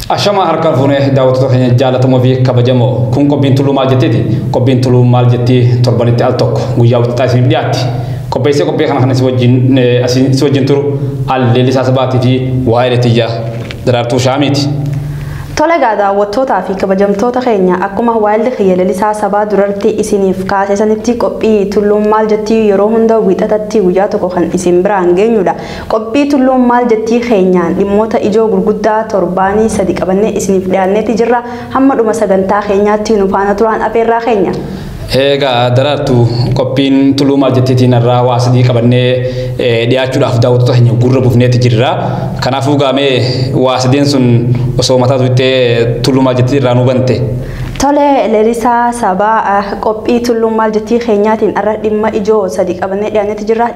Ashama harka fuunee daawwattoota keenya jaallatamoo fi kabajamoo kun qophiin Tulluu maal jettiiti? Qophiin Tulluu maal jettii torbanitti al tokko guyyaa wixataa isiniif dhiyaatti. Qopheessee qophii kana kan isin wajjin turu Leellisaa Sabaatii fi waa'ee Tiyyaa Daraartuu Shaamiiti. Tola egaa daawwattootaa fi kabajamtoota keenya akkuma waa'illi kiyya Leellisaa Sabaa duratti isiniif kaase sanitti qophii Tulluun maal jettii yeroo hunda wiixatatti guyyaa tokko kan isin biraan geenyudha. Qophii Tulluun maal jettii keenyaan dhimmoota ijoo gurguddaa torbaanii sadi qabannee isiniif dhiyaanneeti jirra. Hamma dhuma sagantaa keenyaatti nu faana turaan afeerraa keenya. Egaa Daraartuu qophiin Tulluu maal jettiitiin irraa waa sadii qabannee dhiyaachuudhaaf daawwattoota keenya gurra buufneeti jirra. Kanaafuu gaamee waa sadeen sun osoo mataa tuuttee Tulluu maal jettii irraa nu bante. Tole Leellisaa Sabaa qophii Tulluu maal jettii keenyaatiin irra dhimma ijoo sadi qabannee dhiyaanneeti jirra.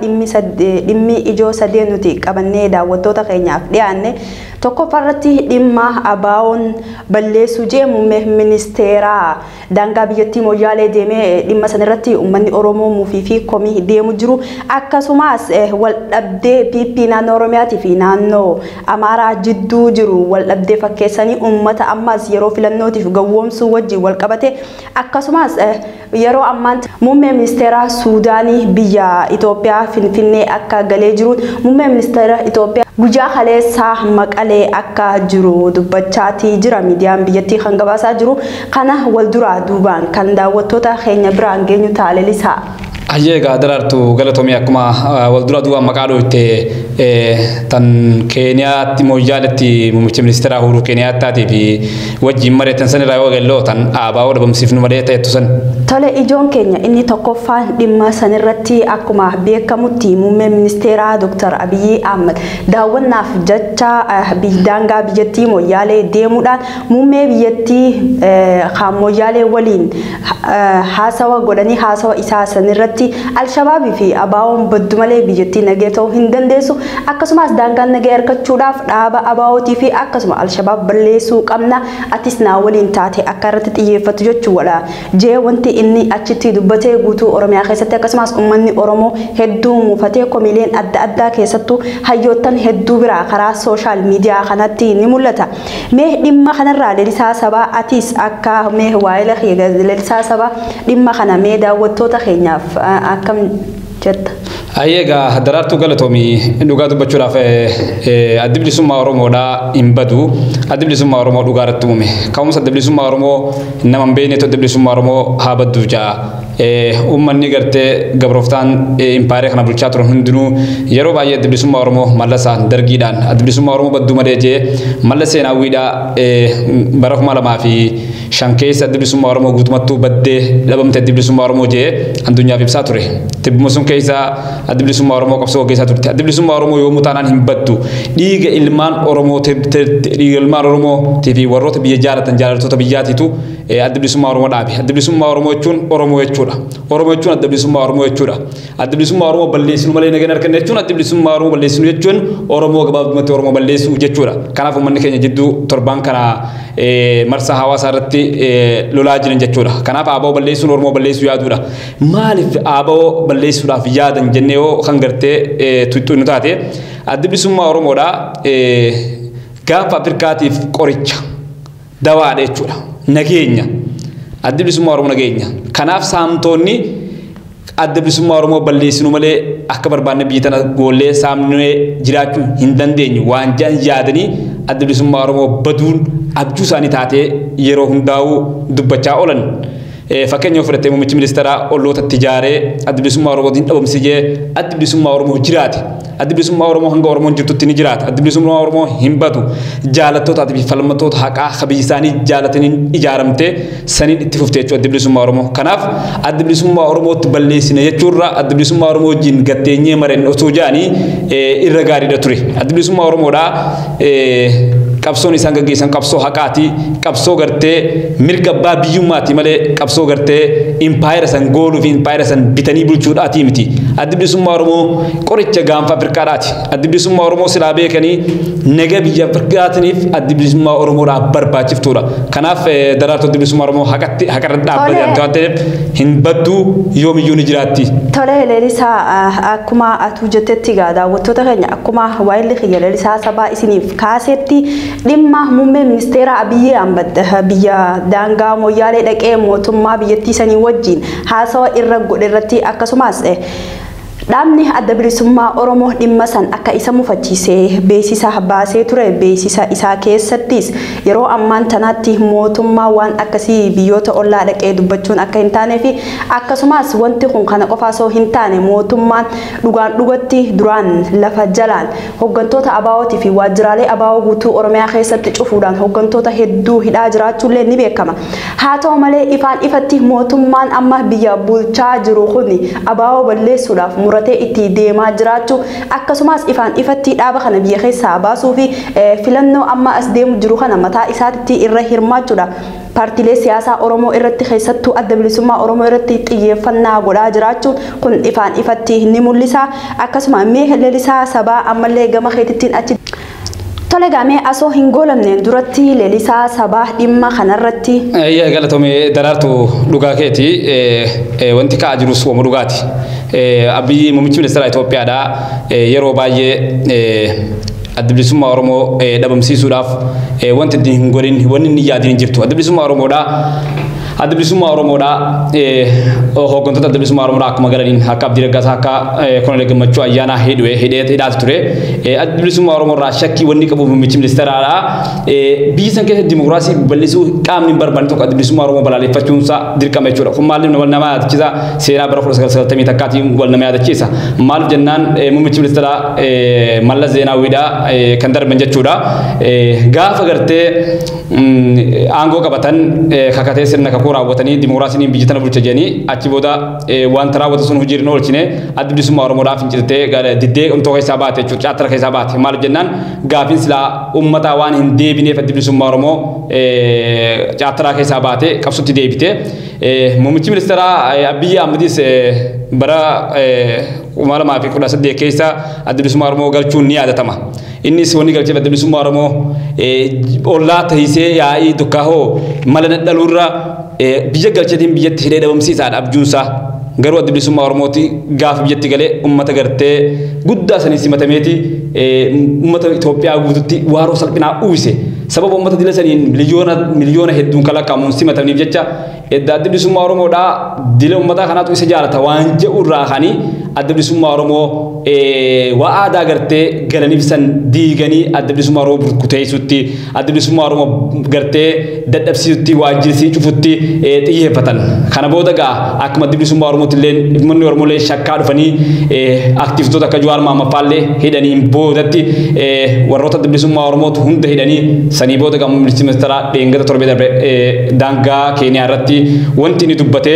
Dhimmi ijoo sadeen nuti qabannee daawwattoota keenyaaf dhiyaanne tokkoffaarratti dhimma ABO'n balleessuu jee muummee ministeeraa daangaa biyyattii Moyyaalee deemee dhimma sanarratti uummanni Oromoo muufii fi komii deemu jiru. Akkasumas wal dhabdee PP naannoo Oromiyaatii fi naannoo Amaaraa jidduu jiru wal dhabdee fakkeessanii uummata ammas yeroo filannootiif gowwoomsuu wajjin wal qabate. Akkasumas yeroo ammaatti muummee ministeeraa Suudaanii biyya Itoophiyaa Finfinnee akka galee jiruun muummee ministeera Itoophiyaa guyyaa kaleessaa Maqalee akka jiru dubbachaatii jira. Miidiyaan biyyattii kan gabaasaa jiru kana wal duraa duubaan kan daawwattoota keenya biraan geenyu ta'a Leellisaa. Ayyee egaa Daraartuu galatoomii akkuma wal duraa duubaan maqaa dhooyte tan Keeniyaatti Moyyaaletti muummicha ministeeraa Uhuru Keeniyaattaatii fi wajjin mari'atan san irraa yoo eegalloo tan ABO dhabamsiifnu malee ta'ettu san. Tole ijoon keenya inni tokkoffaan dhimma sanirratti akkuma beekamutti muummee ministeeraa Dr. Abiyyi Ahmad daawwannaaf jecha daangaa biyyattii Moyyaalee deemuudhaan muummee biyyattii kan Moyyaalee waliin haasawa godhanii haasawa isaa sanirratti Alshabaabii fi ABO'n baddu malee biyyattii nagee ta'uu hin dandeessu. Akkasumas daangaan nagee argachuudhaaf dhaaba ABO'tii fi akkasuma Alshabaab balleessuu qabna. Atis naa waliin taate akka irratti xiyyeeffatu jechuudha. Jee wanti inni achitti dubbatee guutuu Oromiyaa keessatti akkasumas uummanni Oromoo hedduu muufatee komiileen adda addaa keessattuu hayyoottan hedduu biraa karaa sooshaal miidiyaa kanatti ni mul'ata. Mee dhimma kanarraa Leellisaa Sabaa atis akka mee waa'ee Leellisaa Sabaa dhimma kana mee daawwattoota keenyaaf akkam jetta? Ayyee egaa Daraartuu galatoomii dhugaa dubbachuudhaaf addi bilisummaa Oromoodhaa hin badu. Addi bilisummaa Oromoo dhugaa irratti uume. Ka'umsa adda bilisummaa Oromoo nama hin beeknetu adda bilisummaa Oromoo haa baddu ja'a. Uummanni gartee gabrooftaan impaayera kana bulchaa turan hundinuu yeroo baay'ee adda bilisummaa Oromoo mallasaan dargiidhaan adda bilisummaa Oromoo badduu malee jee malla seenaawwiidhaa bara 2005 keessa adda bilisummaa Oromoo guutumattuu baddee dhabamte adda bilisummaa Oromoo jee addunyaaf ibsaa ture. Tibbuma sun keessa adda bilisummaa Oromoo qabsoo gaggeessaa turte. Adda bilisummaa Oromoo yoomuu taanaan hin baddu. Dhiiga ilmaan Oromoo dhiiga ilmaan Oromoo fi warroota biyya jaalatan jaalattoota biyyaatiitu adda bilisummaa Oromoo dhaabe. Adda bilisummaa Oromoo jechuun Oromoo jechuudha. Oromoo jechuun adda bilisummaa Oromoo jechuudha. Adda bilisummaa Oromoo balleessinu malee nagaan arganne jechuun adda bilisummaa Oromoo balleessinu jechuun Oromoo gabaabumatti Oromoo balleessuu jechuudha. Kanaaf uummanni keenya jidduu torbaan kana marsaa hawaasaa irratti lolaa jiran jechuudha. Kanaaf ABO balleessuun Oromoo balleessuu yaaduudha. Maaliif ABO balleessuudhaaf yaadan jennee yoo kan gartee tuxxuu nu taate adda bilisummaa Oromoodhaa gaafa Afrikaatiif qoricha dawaadha jechuudha. Nageenya. Adda bilisummaa Oromoo nageenya. Kanaaf saamtonni adda bilisummaa Oromoo balleessinu malee akka barbaanne biyya tana goollee saamnee jiraachuu hin dandeenyu waan jedhan yaadanii adda bilisummaa Oromoo baduun abjuu isaanii taatee yeroo hundaa'uu dubbachaa oolan. Fakkeenya fudhattee muummichi ministeeraa ollootatti ijaaree adda bilisummaa Oromootiin dhabamsijee adda bilisummaa Oromoo jiraate. Adda bilisummaa Oromoo hanga Oromoon jirtutti ni jiraata. Adda bilisummaa Oromoo hin badu. Jaalattootaa fi falmattoota haqaa biyya isaanii jaalataniin ijaaramtee saniin itti fufte jechuudha adda bilisummaa Oromoo. Kanaaf adda bilisummaa Oromootti balleessine jechuurra adda bilisummaa Oromoo wajjin gatteenyee mareen osoo jedhanii irra gaariidha ture. Adda bilisummaa Oromoodhaa qabsoon isaan gaggeessan qabsoo haqaati. Qabsoo gartee mirga abbaa biyyummaati malee qabsoo gartee impaayera san gooluu fi impaayera san bitanii bulchuudhaati miti. Addi bilisummaa Oromoo qoricha gaanfa Afrikaadhaati. Addi bilisummaa Oromoo silaa beekanii naga biyya Afrikaatiniif addi bilisummaa Oromoodhaaf barbaachiftuudha. Kanaaf daraartuu addi bilisummaa Oromoo haqatti haqarra dhaabbatee waan ta'eef hin baddu yoomiyyuu ni jiraatti. Tole Leelisaa, akkuma atuu jettetti egaa daawwattoota keenya, akkuma waayilli kiyya Leelisaa Sabaa isiniif kaasetti, dhimma muummee ministeera Abiyyi Ahmad biyya daangaa Moyyaalee dhaqee mootummaa biyyattii sanii wajjin haasawa irra godhe irratti, akkasumas dhaabni Adda Bilisummaa Oromoo dhimma san akka isa mufachiisee beeksisa baasee ture. Beeksisa isaa keessattis yeroo ammaan tanaatti mootummaa waan akkasii biyyoota ollaa dhaqee dubbachuun akka hin taanee fi akkasumas wanti kun kana qofa osoo hin taane mootummaan dhugaan dhugatti duraan lafa jalaan hooggantoota ABO'tii fi waajjiraalee ABO guutuu Oromiyaa keessatti cufuudhaan hooggantoota hedduu hidhaa jiraachuullee ni beekama. Haa ta'u malee ifaan ifatti mootummaan amma biyya bulchaa jiru kun ABO balleessuudhaaf muratee itti deemaa jiraachuu, akkasumas ifaan ifatti dhaaba kana biyya keessaa baasuu fi filannoo amma as deemu jiru kana mataa isaatti irra hirmaachuudha. Paartiilee siyaasaa Oromoo irratti, keessattuu Adda Bilisummaa Oromoo irratti xiyyeeffannaa godhaa jiraachuun kun ifaan ifatti ni mul'isa. Akkasuma mee Leelisaa Sabaa, ammallee gama keetittiin achi. Tole gaamee asoo hin goolamneen duratti Leelisaa Sabaa dhimma kanarratti. Galatoomi Daraartu, dhugaa keeti, wanti ka'aa jirus wamu dhugaati. Abiyyi muummichi ministeera Itoophiyaadha. Yeroo baay'ee Adda Bilisummaa Oromoo dhabamsiisuudhaaf wanti inni hin godhin, wanni inni yaadin hin jirtu. Adda Bilisummaa Oromoodha. Adda Bilisummaa Oromoodha. Hooggantoota Adda Bilisummaa Oromoodha akkuma galaniin akka Abdii Raggaasaa, akka Koloneel Gammachuu Ayyaanaa hidhee hidhee hidhaatu ture. Adda Bilisummaa Oromoo irraa shakkii wanni qabu muummichi ministeeraadha. Biyya san keessatti dimokiraasii bal'isuu qaamni hin barbaanne tokko Adda Bilisummaa Oromoo balaaleffachuunsaa dirqama jechuudha. Kun maaliif nama yaadachiisa? Seenaa bara 1990 takkaatiin wal nama yaadachiisa. Maaliif jennaan, muummichi ministeeraa Mallas Zeenaawwiidha kan darban jechuudha. Gaafa gartee aangoo qabatan kakatee sirna kakuu raawwatanii dimokiraasiin biyya tana bulcha jedhanii, achi booda wanta raawwatu sun hojii irra oolchine, Adda Bilisummaa Oromoodhaaf finciltee diddee ontoo keessaa baate jechuudha. Caattara keessaa baate. Maaliif jennaan, gaafiin silaa uummataa waan hin deebineef Adda Bilisummaa Oromoo caattaraa keessaa baate, qabsootti deebite. Muummichi ministeeraa Abiyyi Ahmedis bara 2018 keessa Adda Bilisummaa Oromoo galchuun ni yaadatama. Innis wanni galcheef Adda Bilisummaa Oromoo ollaa tahisee yaa'ii dukkaahoo mala nadhaluurra biyya galcheetiin biyyatti hidhee dhabamsiisaadha abjuunsaa. Garuu Adda Bilisummaa Oromooti gaafa biyyatti galee uummata gartee guddaa sanii simatameeti uummata Itoophiyaa guututti waaroo salphinaa uwwise. Sababa uummata dila saniin miliyoona miliyoona hedduun kan lakkaa'amuun simatamaniif jecha, edda Adda Bilisummaa Oromoodhaa dila uummataa kanaatu isa jaalata waan jedhu irraa kanii Adda Bilisummaa Oromoo waa aadaa gartee galaniif san diiganii Adda Bilisummaa Oromoo burkuteessutti, Adda Bilisummaa Oromoo gartee dadhabsiisutti, waajjirsii cufutti xiyyeeffatan. Kana booda gaa akkuma Adda Bilisummaa Oromootti illee uummanni Oromoo illee shakkaa dhufanii aktivistoota akka Jawaar Mohaammed hidhaniin boodatti, warroota Adda Bilisummaa Oromootu hunda hidhanii sanii booda gaa muummichi ministeeraa dheengata torbee darbe daangaa Keeniyaa irratti wanti inni dubbate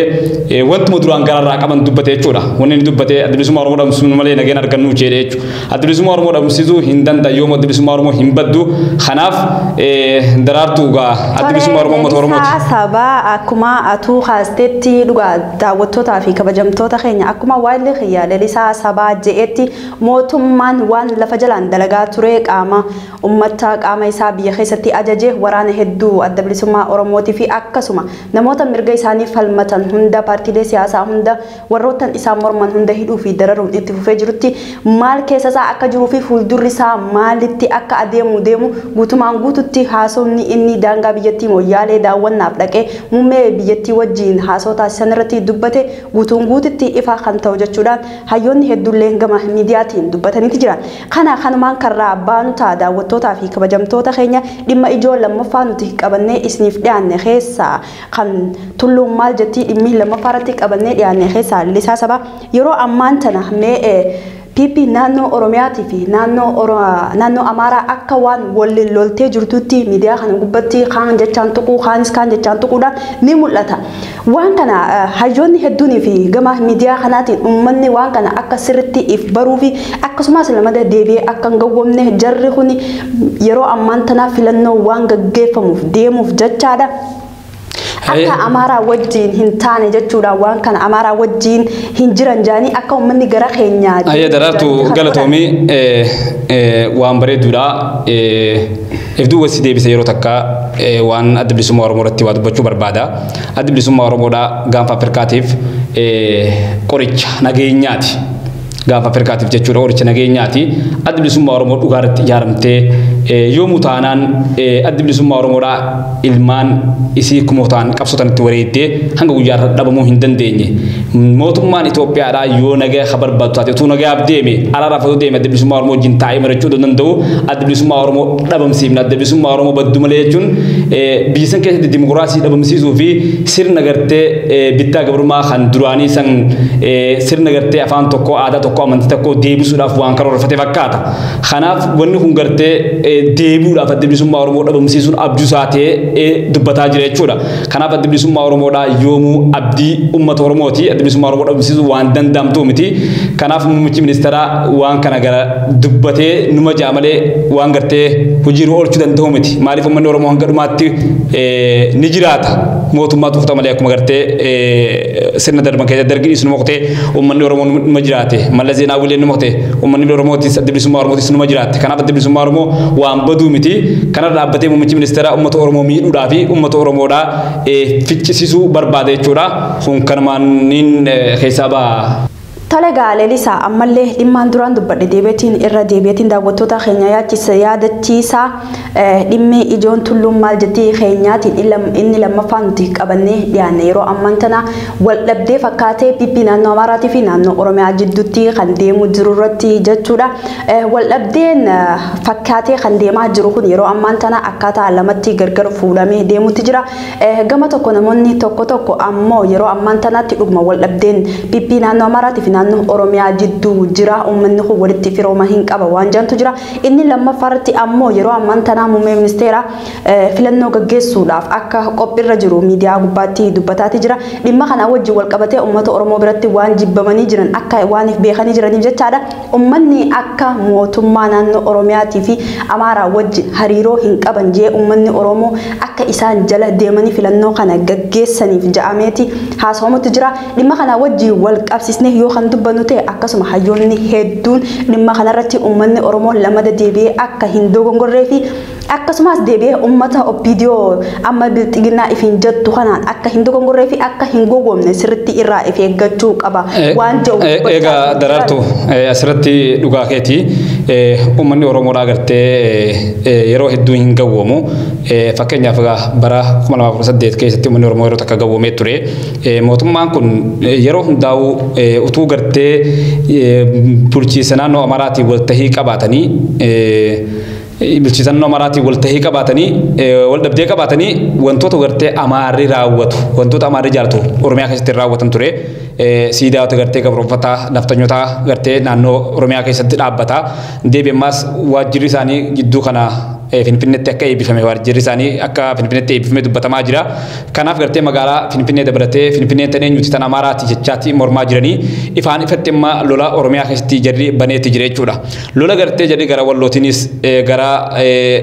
wantuma duraan gararraa qaban dubbate jechuudha. Wanni inni dubbate Adda Bilisummaa Oromoo dhabamsiisuu malee nageen argannu jedhe jechuudha. Adda Bilisummaa Oromoo dhabamsiisuu hin danda'u, yooma Adda Bilisummaa Oromoo hin baddu. Kanaaf Daraartuu gaa Adda Bilisummaa Oromoo uummata Oromooti. Sabaa, akkuma atuu kaastetti, dhugaa daawwattootaa fi kabajamtoota keenya, akkuma waayilli kiyya Lalisaa Sabaa je'etti, mootummaan waan lafa jalaan dalagaa ture qaama ummata qaama isaa biyya keessatti ajajee waraana hedduu Adda Bilisummaa Oromootii fi akkasuma namoota mirga isaanii falmatan hunda, paartiilee siyaasaa hunda, warroottan isaan morman hunda hidhuu fi dararuun itti fufee jirutti, maal keessa isaa akka jiruu fi fuuldurri isaa maalitti akka adeemu deemu guutumaan guututti haasofni inni daangaa biyyattii Moyyaalee daawwannaaf dhaqee muummee biyyattii wajjiin haasoo taasisan irratti dubbate guutuun guututti ifa kan ta'u jechuudhaan hayyoonni hedduullee gama miidiyaatiin dubbataniiti jiran. Kana kanumaan karraa baanu ta'a. Daawwattootaa fi kabajamtoota keenya, dhimma ijoo lammaffaa nuti qabannee isiniif dhiyaanne keessaa kan tulluun maal jettii, dhimmi lammaffaa irratti qabannee dhiyaanne keessaa, Lalisaa Sabaa, yeroo ammaan tana mee PP naannoo Oromiyaatii fi naannoo Amaaraa akka waan waliin loltee jirtutti miidiyaa kana gubbatti kaan jechaan tuquu, kaanis kaan jechaan tuquudhaan ni mul'ata. Waan kana hayyoonni hedduunii fi gama miidiyaa kanaatiin uummanni waan kana akka sirritti if baruu fi akkasumas lamada deebi'ee akka hin gowwoomne, jarri kun yeroo ammaan tanaa filannoo waan gaggeeffamuuf deemuuf jechaadha. Akka Amaaraa wajjin hin taane jechuudha waan kana Amaaraa wajjin hin jiran jaanii akka uummanni gara keenyaa. Ayya Daraartuu galatoomii waan bareeduudha. Ifduu wasi deebise yeroo takka waan Adda Bilisummaa Oromoo irratti waa dubbachuu barbaada. Adda Bilisummaa Oromoodhaa gaanfa Afrikaatiif qoricha nageenyaati. Gaanfa Afrikaatiif jechuudha qoricha nageenyaati. Adda Bilisummaa Oromoo dhugaa irratti ijaaramtee yoomuu taanaan Adda Bilisummaa Oromoodhaa ilmaan isii kumootaan qabsootan itti wareeddee hanga guyyaa irra dhabamuu hin dandeenye. Mootummaan Itoophiyaadhaa yoo nagaa ka barbaadu taate utuu nagaaf deeme araaraaf otoo deeme Adda Bilisummaa Oromoo wajjin taa'ee mari'achuu danda'u. Adda Bilisummaa Oromoo dhabamsiifna. Adda Bilisummaa Oromoo baddu malee jechuun biyya san keessatti dimokiraasii dhabamsiisuu fi sirna gartee bittaa gabrummaa kan duraanii san sirna gartee afaan tokko aadaa tokko amantii tokko deebisuudhaaf waan karoorfate fakkaata. Kanaaf wanni kun gartee deebi'uudhaaf Adda Bilisummaa Oromoo dhabamsiisuun abjuu isaa ta'ee dubbataa jira jechuudha. Kanaaf Adda Bilisummaa Oromoodhaa yoomuu abdii uummata Oromooti. Adda Bilisummaa Oromoo dhabamsiisuu waan danda'amtu miti. Kanaaf muummichi ministeeraa waan kana gara dubbatee numa ja'a malee waan gartee hojiirra oolchuu danda'u miti. Maaliif uummanni Oromoo hanga dhumaatti ni jiraata. Mootummaa tuuta malee akkuma gartee sirna darban keessatti dargiin numa qotee uummanni Oromoo numa jiraate. Mallas Zeenaawwiilee numa qotee uummanni Oromootis Adda Bilisummaa Oromootis numa jiraate. Kanaaf Adda Bilisummaa Oromoo waan baduu miti. Kanarra dhaabbatee muummichi ministeeraa uummata Oromoo miidhuudhaa fi uummata Oromoodhaa ficcisiisuu barbaada jechuudha. Kun kanumaan niin keessaa ba'a. Tole Lalisaa ammallee dhimmaan duraan dubbadhe deebiitiin irra deebiitiin daawwattoota keenya yaadachiisa dhimmi ijoon tulluun maal jettii keenyaatiin inni lammaffaa nuti qabannee dhiyaanne yeroo ammaan tana wal dhabdee fakkaatee PP naannoo Amaaraatii fi naannoo Oromiyaa jidduutti kan deemu jiru irratti jechuudha. Wal dhabdeen fakkaatee kan deemaa jiru kun yeroo ammaan tana akkaataa lamatti gargar fuudhamee deemutti jira. Gama tokko namoonni tokko tokko ammoo yeroo ammaan tanaatti dhuguma wal dhabdeen PP naannoo Amaaraatii fi naannoo Oromiyaa jidduu jira uummanni kun walitti firooma hin qaba waan jedhantu jira. Inni lammaffaarratti ammoo yeroo ammaan tanaa muummee ministeera filannoo gaggeessuudhaaf akka qophiirra jiru miidiyaa gubbaatti dubbataati jira. Dhimma kana wajjin wal qabatee uummata Oromoo biratti waan jibbamanii jiran akka waan beekanii jiraniif jechaadha. Uummanni akka mootummaa naannoo Oromiyaatii fi Amaaraa wajjin hariiroo hin qaban jee uummanni Oromoo akka isaan jala deemanii filannoo kana gaggeessaniif ja'ameeti haasawamutti jira. Dhimma kana wajjin wal qabsiisnee yoo kan dubbannu ta'e akkasuma hayyoonni hedduun dhimma kanarratti uummanni Oromoo lamada deebi'ee akka hin dogongorree fi akkasumas deebi'ee uummata OPDO amma bilxiginnaa ifiin jettu kanaan akka hin dogongorree fi akka hin gowwoomne sirriitti irraa if eeggachuu qaba waan jedhu. Egaa Daraartuu asirratti dhugaa keeti uummanni Oromoodhaa gartee yeroo hedduu hin gowwoomu. Fakkeenyaaf bara 2018 keessatti uummanni Oromoo yeroo takka gowwoomee ture. Mootummaan kun yeroo hundaa'u utuu gartee bulchiinsa naannoo Amaaraatiin waltahii qabaatanii bulchiinsa naannoo Amaaraatiin waltahii qabaatanii wal dhabdee qabaatanii wantoota gartee Amaarri raawwatu wantoota Amaarri jaalatu Oromiyaa keessatti raawwatan ture. Siidaatu gartee gabroonfataa naftanyotaa gartee naannoo Oromiyaa keessatti dhaabbata. Deebi ammaas waajjirri isaanii gidduu kana Finfinneetti akka eebbifame waajjirri isaanii akka Finfinneetti eebbifame dubbatamaa jira. Kanaaf gartee magaalaa Finfinnee dabalatee Finfinneen tan eenyuti tan Amaaraati jechaatti mormaa jiranii ifaan ifatti amma lola Oromiyaa keessatti jarri baneetti jira jechuudha. Lola gartee jarri gara Wallootiinis gara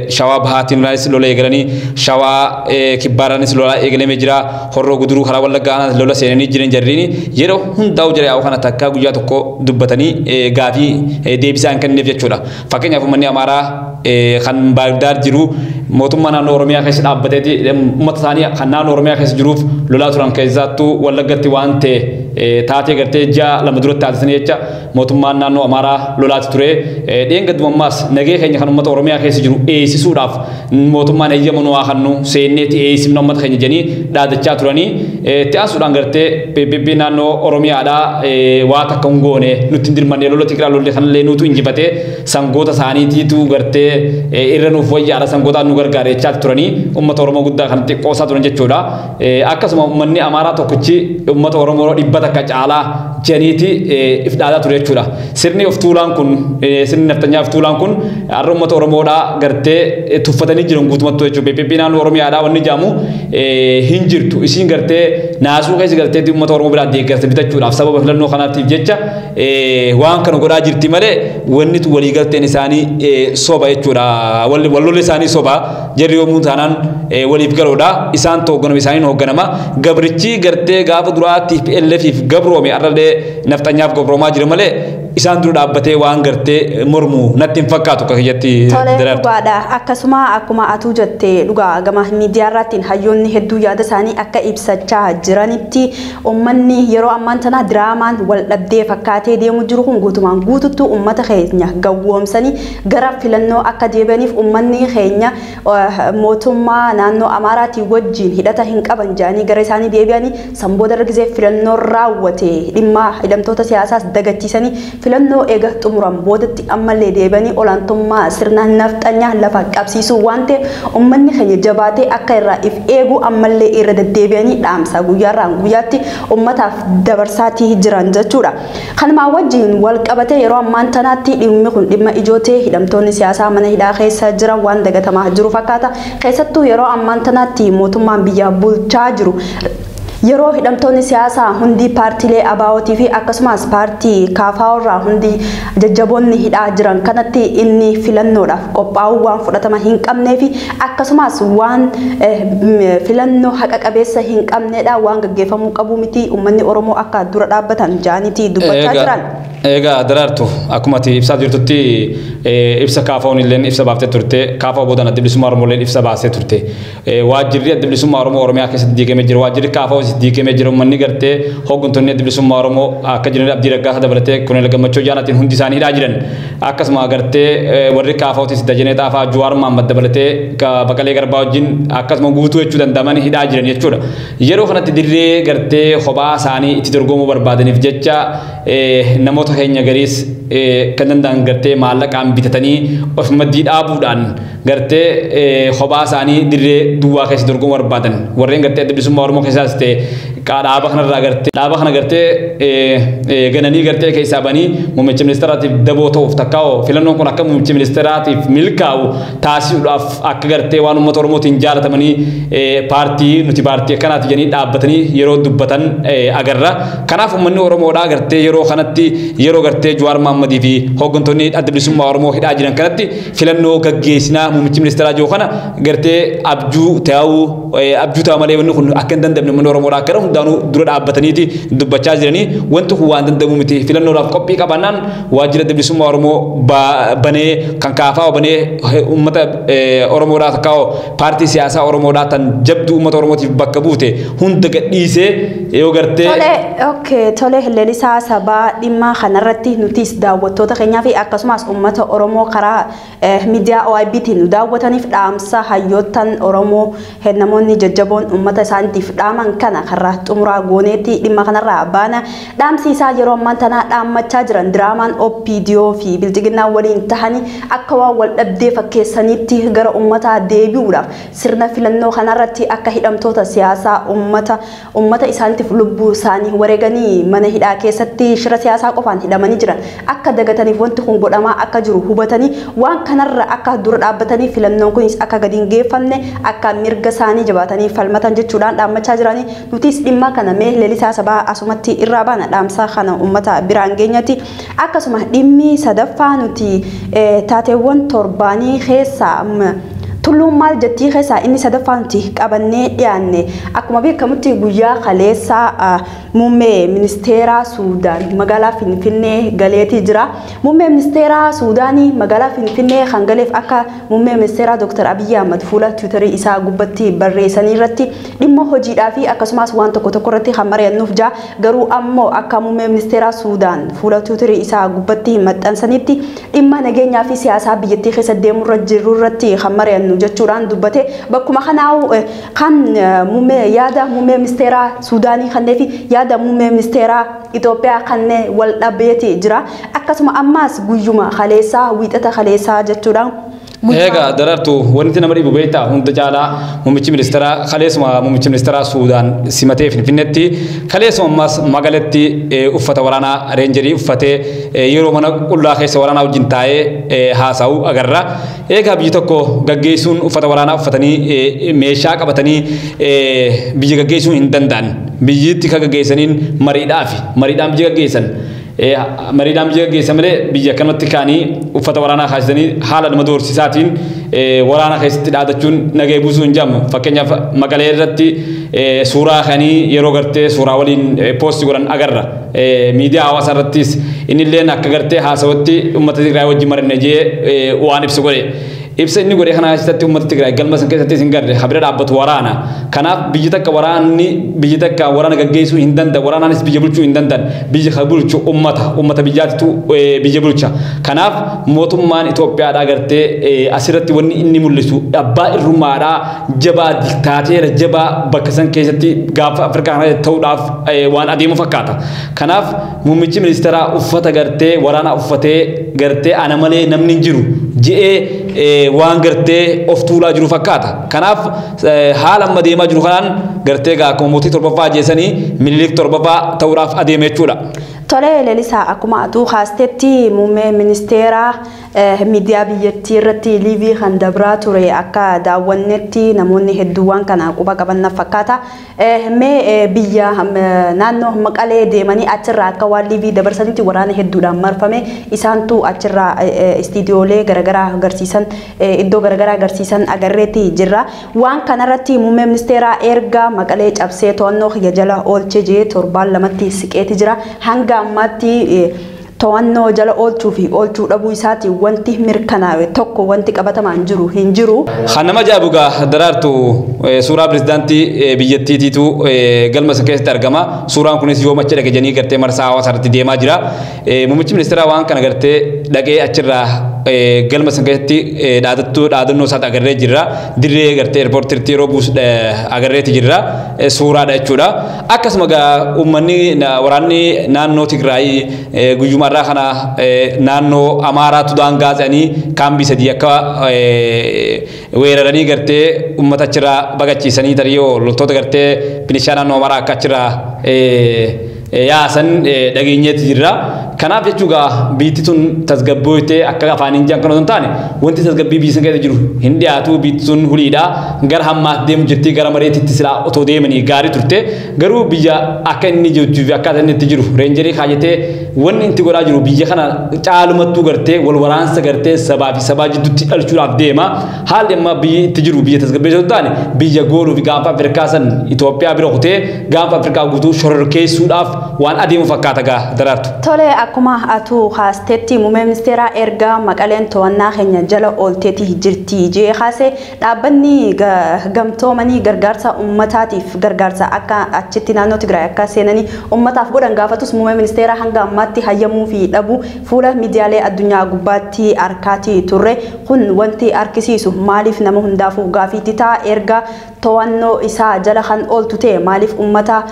Shawaa Bahaatiinis lola eegalanii Shawaa Kibbaaraanis lola eegalamee jira. Horroo Guduruu karaa Wallaggaanaanis lola seenanii jiran jarriin yeroo hundaa'u jira yaa'u kana takkaa guyyaa tokko dubbatanii gaafii deebisaa hin kennineef jechuudha. Fakkeenyaaf uummanni Amaaraa kan Baagdaar jiru mootummaa naannoo Oromiyaa keessa dhaabbateeti uummata isaanii kan naannoo Oromiyaa keessa jiruuf lolaa turan keessattuu Wallaggatti waan ta'e taatee gartee ji'a lama duratti taasisanii jecha mootummaan naannoo Amaaraa lolaati ture. Dheengaduma ammaas nagee keenya kan uummata Oromiyaa keessa jiru eeysisuudhaaf mootummaan eeyyama nu haa kennu seenneeti eeysifna uummata keenya jedhanii dhaadachaa turanii itti aansuudhaan gartee PPP naannoo Oromiyaadhaa waa takka hin goone nutti hin dirmanne lola Tigiraa lolli kanallee nuutu injifatee sangoota isaaniitiitu gartee irra nuuf wayyaadha sangootaan nu gargaare jechaa turanii uummata Oromoo guddaa kan xiqqoosaa turan jechuudha. Akkasuma uummanni Amaaraa tokkichi uummata Oromoo dhibba takka caalaa janiiti if dhaadaa ture jechuudha. Sirni of tuulaan kun sirni naftanyaa of tuulaan kun har'a uummata Oromoodhaa gartee tuffatanii jiran guutummattuu jechuudha. PPP naannoo Oromiyaadhaa wanni jedhamu hin jirtu. Isiin gartee naasuu keessa gartee uummata Oromoo biraa deeggarsa bitachuudhaaf sababa filannoo kanaatiif jecha waan kana godhaa jirti malee wanni waliigalteen isaanii soba jechuudha. Wallolli isaanii soba jarri yommuu taanaan waliif galoodha. Isaan hoogganama isaaniin hoogganama. Gabrichi gartee gaafa duraatiif LFF gabroome arrallee nafxanyaaf gabroomaa jira malee isaan dura dhaabbatee waan gartee mormu natti hin fakkaatu akka kiyyatti daraartu. Dhugaadha. Akkasuma akkuma atuu jette dhugaa gama miidiyaa irrattiin hayyoonni hedduu yaada isaanii akka ibsachaa jiranitti uummanni yeroo ammaan tana diraamaan wal dhabdee fakkaatee deemu jiru kun guutumaan guututtu uummata keenya gawwoomsanii gara filannoo akka deebi'aniif uummanni keenya mootummaa naannoo Amaaraatii wajjin hidhata hin qaban jedhanii gara isaanii deebi'anii sanbooda irra gisee filannoo raawwate dhimma hidhamtoota siyaasaas dagachiisanii filannoo eega xumuran boodatti ammallee deebi'anii olaantummaa sirna nafxanyaa lafa qabsiisuu waan ta'eef uummanni keenya jabaatee akka irraa if eegu ammallee irra deddeebi'anii dhaamsa guyyaarraan guyyaatti uummataaf dabarsaatii jiran jechuudha. Kanumaa wajjin wal qabatee yeroo ammaan tanaatti dhimmi kun dhimma ijoo ta'e hidhamtoonni siyaasaa mana hidhaa keessa jiran waan dagatamaa jiru fakkaata. Keessattuu yeroo ammaan tanaatti mootummaan biyya bulchaa jiru yeroo hidhamtoonni siyaasaa hundi paartiilee ABO'tii fi akkasumas paartii KFO irraa hundi jajjaboonni hidhaa jiran kanatti inni filannoodhaaf qophaa'uu waan fudhatama hin qabnee fi akkasumas waan filannoo haqa qabeessa hin qabneedha waan gaggeeffamuu qabu miti uummanni Oromoo akka dura dhaabbatan jaanitii dubbachaa jiran. Egaa daraartu akkuma ati ibsaa jirtutti ibsa KFO'n illee ibsa baaftee turte KFO boodaan Adda Bilisummaa Oromoo illee ibsa baasee turte waajjirri Adda Bilisummaa Oromoo Oromiyaa keessatti diigamee jira waajjirri KFO diigamee jira uummanni gartee hooggantoonni Adda Bilisummaa Oromoo akka jiran Abdii Raggaasaa dabalatee Koloneel Gammachuu Jaanaatiin hundi isaanii hidhaa jiran akkasuma gartee warri KFOtis Dajanee Xaafaa Jawaar Mohammad dabalatee Baqalee Garbaa wajjin akkasuma guutuu jechuu danda'aman hidhaa jiran jechuudha. Yeroo kanatti dirree gartee kophaa isaanii itti dorgomuu barbaadaniif jecha namoota keenya gariis kan danda'an gartee maallaqaan bitatanii of maddii dhaabuudhaan gartee kophaa isaanii dirree duwwaa keessa dorgomuu barbaadan warreen gartee Adda Bilisummaa Oromoo keessaas ta'e dhaaba kanarraa gartee dhaaba kana gartee gananii gartee keessaa banii muummicha ministeeraatiif daboo ta'uuf takkaa'u filannoon kun akka muummicha ministeeraatiif milkaa'u taasisuudhaaf akka gartee waan uummata Oromootiin jaalatamanii paartii nuti paartii akkanaati jedhanii dhaabbatanii yeroo dubbatan agarra. Kanaaf uummanni Oromoodhaa gartee yeroo kanatti yeroo gartee Jawaar Mohammadii fi hooggantoonni Adda Bilisummaa Oromoo hidhaa jiran kanatti filannoo gaggeessinaa muummichi ministeeraa jiru kana gartee abjuu ta'uu abjuu ta'a malee wanni kun akka hin dandamne uummanni Oromoodhaa akka hundaanuu dura dhaabbataniiti dubbachaa jiranii wanti kun waan danda'amu miti filannoodhaaf qophii qabaannaan waajjira Adda Bilisummaa Oromoo banee kan KFO banee uummata Oromoodhaa takkaa'oo paartii siyaasaa Oromoodhaa tan jabduu uummata Oromootiif bakka buute hunda gadhiisee yoo gartee. Tole, okay, tole Lalisaa Sabaa dhimma kanarratti nutis daawwattoota keenyaa fi akkasumas uummata Oromoo karaa miidiyaa OIBtiin nu daawwataniif dhaamsa hayyoottan Oromoo namoonni jajjaboon uummata isaaniitiif dhaaman kana karaa xumuraa gooneetti dhimma kanarraa baana dhaamsi isaa yeroo ammaan tanaa dhaammachaa jiran diraamaan OPDO fi Bilxiginnaa waliin tahanii akka waan wal dhabdee fakkeessaniitti gara uummataa deebi'uudhaaf sirna filannoo kanarratti akka hidhamtoota siyaasaa uummata isaaniitiif lubbuu isaanii wareeganii mana hidhaa keessatti shira siyaasaa qofaan hidhamanii jiran akka dagataniif wanti kun godhamaa akka jiru hubatanii waan kanarra akka dura dhaabbatanii filannoon kunis akka gadi hin geeffamne akka mirga isaanii jabaatanii falmatan jechuudhaan dhaammachaa jiranii nutis dhimma kana mee Lalisaa Sabaa asumatti irraa baana dhaamsa kana uummata biraan geenyatti akkasuma dhimmi sadaffaa nuti taateewwan torbaanii keessaa Tulluun maal jettii keessaa inni sadaffaa nuti qabannee dhiyaanne akkuma beekamutti guyyaa kaleessaa muummee ministeeraa Suudaan magaalaa Finfinnee galeetii jira. Muummee ministeeraa Suudaanii magaalaa Finfinnee kan galeef akka muummee ministeeraa Dr. Abiyyi Ahmad fuula Tiwiitarii isaa gubbatti barreessanii irratti dhimma hojiidhaa fi akkasumas waan tokko tokko irratti kan mari'annuuf jira. Garuu ammoo akka muummee ministeeraa Suudaan fuula Tiwiitarii isaa gubbatti maxxansanitti dhimma nageenyaa fi siyaasaa biyyattii keessa deemurra jiru irratti kan mari'annu jechuudhaan dubbate bakkuma kanaa kan muummee yaada muummee ministeeraa Suudaanii kannee fi yaada muummee ministeeraa Itoophiyaa kanneen wal dhabeeti jira. Akkasuma ammaas guyyuma kaleessaa wiixata kaleessaa jechuudhaan Egaa Daraartuu, wanti nama dhibu beektaa, hunda caalaa muummichi ministeeraa kaleessuma muummichi ministeeraa Suudaan simatee Finfinneetti, kaleessuma ammas magaalatti uffata waraanaa reenjerii uffatee yeroo mana qullaa keessa waraanaa wajjin taa'ee haasa'u agarra. Egaa biyyi tokko gaggeessuun uffata waraanaa uffatanii meeshaa qabatanii biyya gaggeessuu hin danda'an. Biyyitti kan gaggeessaniin mariidhaafi mariidhaan biyya gaggeessan. Mariidhaan biyya gaggeessan malee biyya kanatti kaanii uffata waraanaa kaasisanii haala nama doorsisaatiin waraana keessatti dhaadachuun nagee buusuu hin jedhamu. Fakkeenyaaf, Maqalee irratti suuraa kanii yeroo gartee suuraa waliin poostii godhan agarra. Miidiyaa hawaasaa irrattis innilleen akka gartee haasawatti uummata Tigraay wajjin marinne jee waan ibsu godhe. Ibsa inni godhe kana keessatti uummata Tigraay galma san keessatti hin garre habira dhaabbatu waraana. Kanaaf biyyi takka waraanni biyyi takka waraana gaggeessuu hin danda'an, waraanaanis biyya bulchuu hin danda'an. Biyya kan bulchu uummata, uummata biyyaatitu biyya bulcha. Kanaaf mootummaan Itoophiyaadhaa gartee asirratti wanni inni mul'isu abbaa irrummaadhaa jabaa, diktaateera jabaa bakka san keessatti gaafa Afrikaa kana ta'uudhaaf waan adeemu fakkaata. Kanaaf muummichi ministeeraa uffata gartee waraana uffatee gartee ana malee namni hin jiru je'ee waan gartee of tuulaa jiru fakkaata. Kanaaf haala amma deemaa jiru kanaan gartee gaa akkuma mootii torbaffaa ajjeesanii Minilik torbaffaa ta'uudhaaf adeeme jechuudha. Tole Lalisaa, akkuma atuu kaastetti muummee ministeeraa miidiyaa biyyattii irratti liivii kan dabraa ture akka daawwannetti namoonni hedduu waan kana quba qaban na fakkaata. Mee biyya naannoo Maqalee deemanii achirraa akka waan liivii dabarsanitti waraana hedduudhaan marfame, isaantu achirraa istiidiyoolee garaagaraa agarsiisan, iddoo garaagaraa agarsiisan agarreetti jirra. Waan kanarratti muummee ministeeraa erga Maqalee cabsee to'annoo kiyya jala oolchee jee torbaan 2tti siqeeti jira. Hanga ammaatti to'annoo jala oolchuu fi oolchuu dhabuu isaati wanti mirkanaa'e tokko wanti qabatamaan jiru hin jiru. Kan nama ajaa'ibu gaa Daraartu, suuraa pirezidaantii biyyattiitiitu galma isa keessatti argama. Suuraan kunis yoo macha dhaqe jedhanii gartee marsaa hawaasaa irratti deemaa jira. Muummichi ministeeraa waan kana gartee dhaqee achirraa galma san keessatti dhaadattuu dhaadannoo isaatti agarree jirra. Dirree gartee eerpoortiitti yeroo buusu agarreeti jirra. Suuraadha jechuudha. Akkasuma gaa uummanni waraanni naannoo Tigraay guyyuma irraa kana naannoo Amaaraatu daangaa ce'anii kaambii sadii akka weeraranii gartee uummata achirraa baqachiisanii, tarii loltoota gartee milishaa naannoo Amaaraa akka achirraa yaasan dhageenyeeti jirra. Kanaaf jechuu gaa biyyi tun tasgabbooytee akka afaan hin kan osoo hin taane wanti tasgabbii biyya san keessa jiru hin dhiyaatu. Biyyi tun huliidha gara hammaatti deemu jirti. Gara mareetitti silaa otoo deemanii gaarii turte. Garuu biyya akka inni jirtuu fi akkaataa inni itti jiru, reenjerii kaayatee wanni itti godhaa jiru biyya kana caalumattuu gartee wal waraansa gartee sabaa fi sabaa jidduutti dhalchuudhaaf deema. Haalli amma biyyi itti jiru biyya tasgabbii osoo hin taane biyya gooluu fi gaanfa Afrikaa san Itoophiyaa bira kutee gaanfa Afrikaa guutuu shororkeessuudhaaf waan adeemu fakkaata gaa Daraartu. Tole, akkuma atu kaastetti muummee ministeeraa erga Maqaleen to'annaa keenya jala oolteeti jirti jee kaase, dhaabbanni gamtoomanii gargaarsa uummataatiif gargaarsa akka achitti naannoo Tigraay akka seenanii uummataaf godhan gaafatus, muummee ministeeraa hanga ammaatti hayyamuu fi dhabu fuula miidiyaalee addunyaa gubbaatti harkaatii turre. Kun wanti harkisiisu maaliif nama hundaafuu gaafiitti ta'a. Erga to'annoo isaa jala kan ooltu ta'e maaliif uummata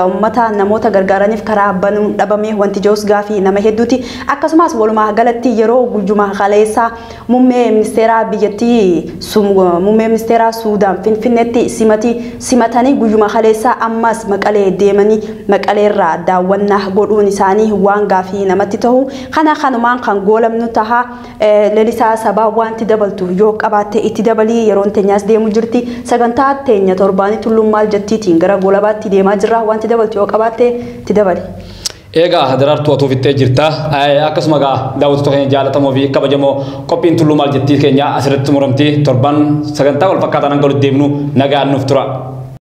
uummata namoota gargaaraniif karaa banuun dhabame wanti jirus gaafii nama hedduuti. Akkasumas walumaa galatti yeroo guyyuma kaleessa muummee ministeeraa biyyattii muummee ministeeraa Suudaan Finfinneetti simati simatanii guyyuma kaleessa ammas Maqalee deemanii Maqaleerraa daawwannaa godhuun isaanii waan gaafii namatti ta'u. Kana kanumaan kan goolamnu taha. Lalisaa Sabaa, wanti dabaltu yoo qabaatte itti dabalii, yeroon teenyaas deemu jirti. Sagantaa teenya torbaanii Tulluun maal jettiitiin gara goolabaatti deemaa jirra. Wanti dabaltu yoo qabaatte itti dabali. Egaa Daraartuu, atuu fixxee jirta. Akkasuma egaa daawwattoota keenya jaallatamoo fi kabajamoo, qophiin Tulluu maal jettii keenya asirratti xumuramti. Torban sagantaa wal fakkaataan hanga walitti deemnu nagaan nuuf tura.